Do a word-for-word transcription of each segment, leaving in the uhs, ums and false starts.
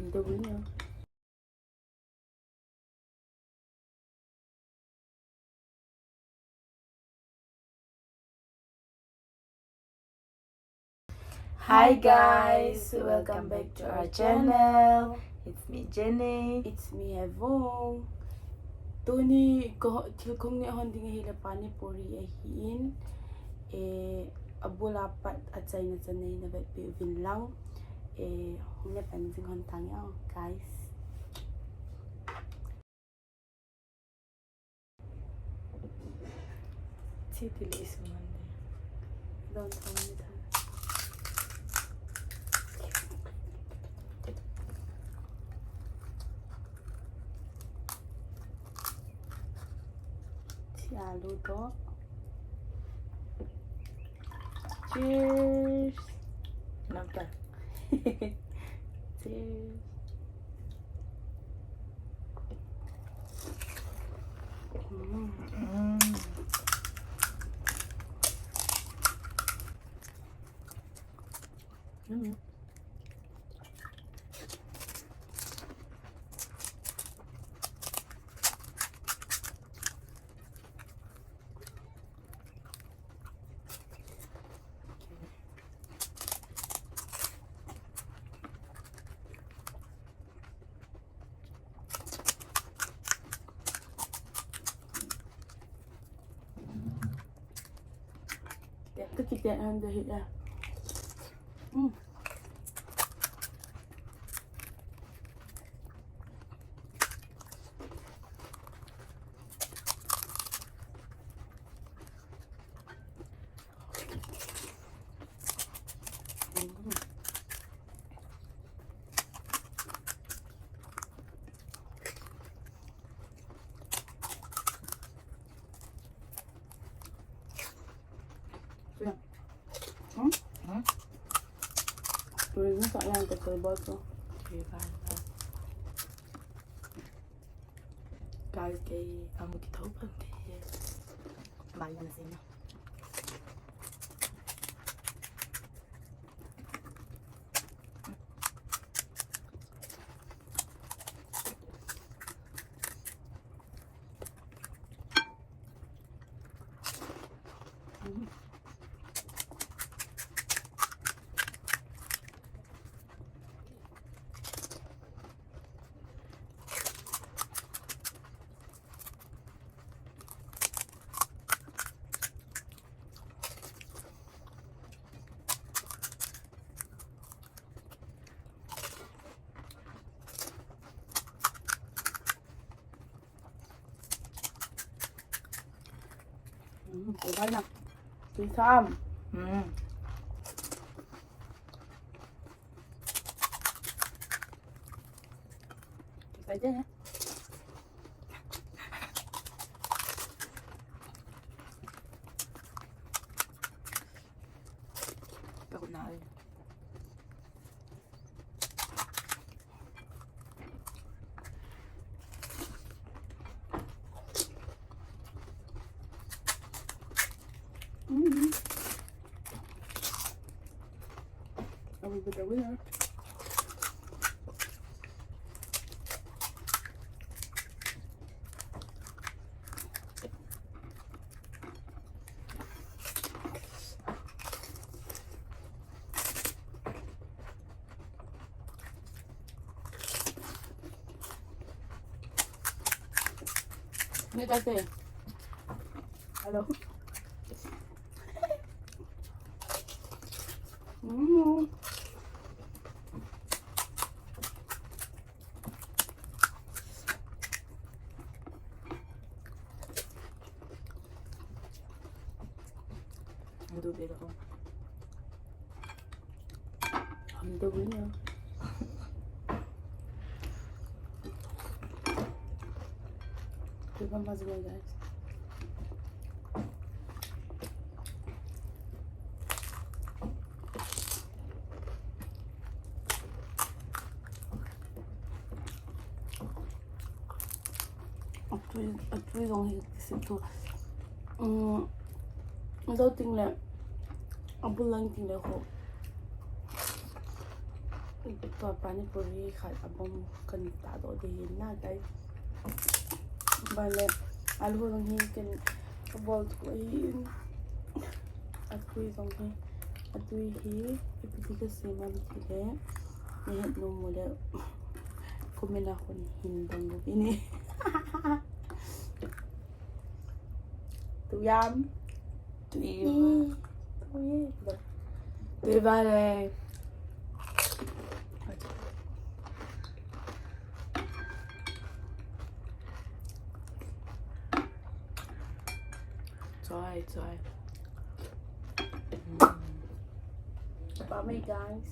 The winner. Hi guys, welcome back to our channel. It's me, Jenny. It's me, Hevong. Tuni ko thil kong neh hon ding ahile pani puri ahin. Eh, abul a pat achaina chan nei na vetpeh uvin lang. Eh, hung neh pan jing hon tange, guys. Chi tili is Monday. Don't tell me that. Chi alu to. Cheers. Namta. Cheers. Mm. Mm. Mm. Tep tu kitet han de hi a. Mm. Hmm? Hmm? Pwede sa lang ko sa bato. Okay, bye, bye. Guys, kei ang kithou pan kei. Bye na sa inyo. Mm, okay na. Sesam. Mm. Pwede na. Takot na ako. Mm-hmm. I will be the winner. Ni kasi. Hello. Mm. Ang dubi ako. Ang dubi niya. Di ba mas guys? Atui, atui jong hi kisip thu. Um, lo ting le, abul lang ting le ho. Tua pani puri khat abom kan ta do de hin na, guys. Bale, alu jong hi kan bol tu hi, atui jong hi, atui hi, ipi ti ka sem am ti le, ni het nom mo le, comment a kon hin dong lo ini. Tu yam. Tui. Tui. Tui bale. Choi, choi. Bye, guys.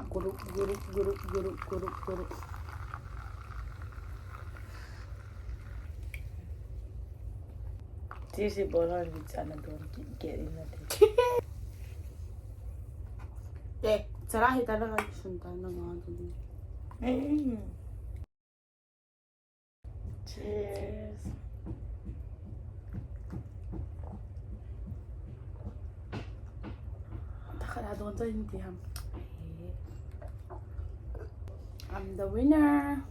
Group, group, group, group, group, group. This is Bolon with Anna, don't get in the thing. Eh, Sarah, hita na ka sun ta na nga tu. Mm. Cheers. Takala don sa hindi ham. I'm the winner.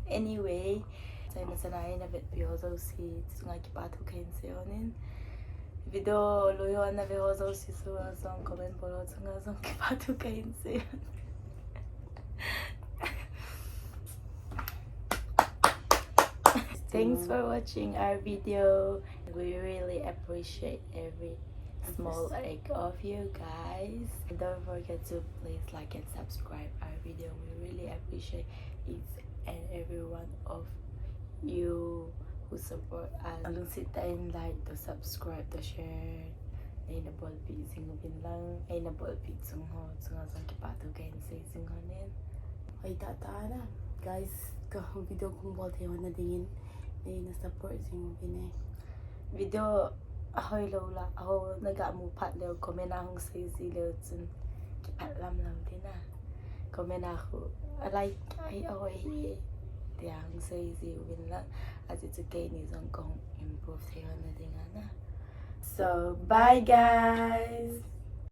Anyway, sa ina sana ina vet pio so si sunga kipatu kain se onin. Video lo yo ana ve ho so si su a song comment bolo sunga song kipatu kain se. Thanks for watching our video. We really appreciate every small act of you guys. And don't forget to please like and subscribe our video. We really appreciate each and every one of you who support us. Alungsit tah in like, to subscribe, to share. Nei na bolpi jing uvin lang, ei na bolpi chung ho chunga jong kipatu kahin sei jing ho nin. Hoi tah tah na. Guys, ka video kong bol thei ho na dingin nei na support jing uvin e. Video ahoi lou la, aho na ga mu phat leu, comment a hung sei ji leu chun kipah lam lam ding na. Comment a khu, a like, ai, ahoi hi, tia hung sei ji uvin la, aji chu keini jong kahung improve thei ho na ding a na. So, bye guys.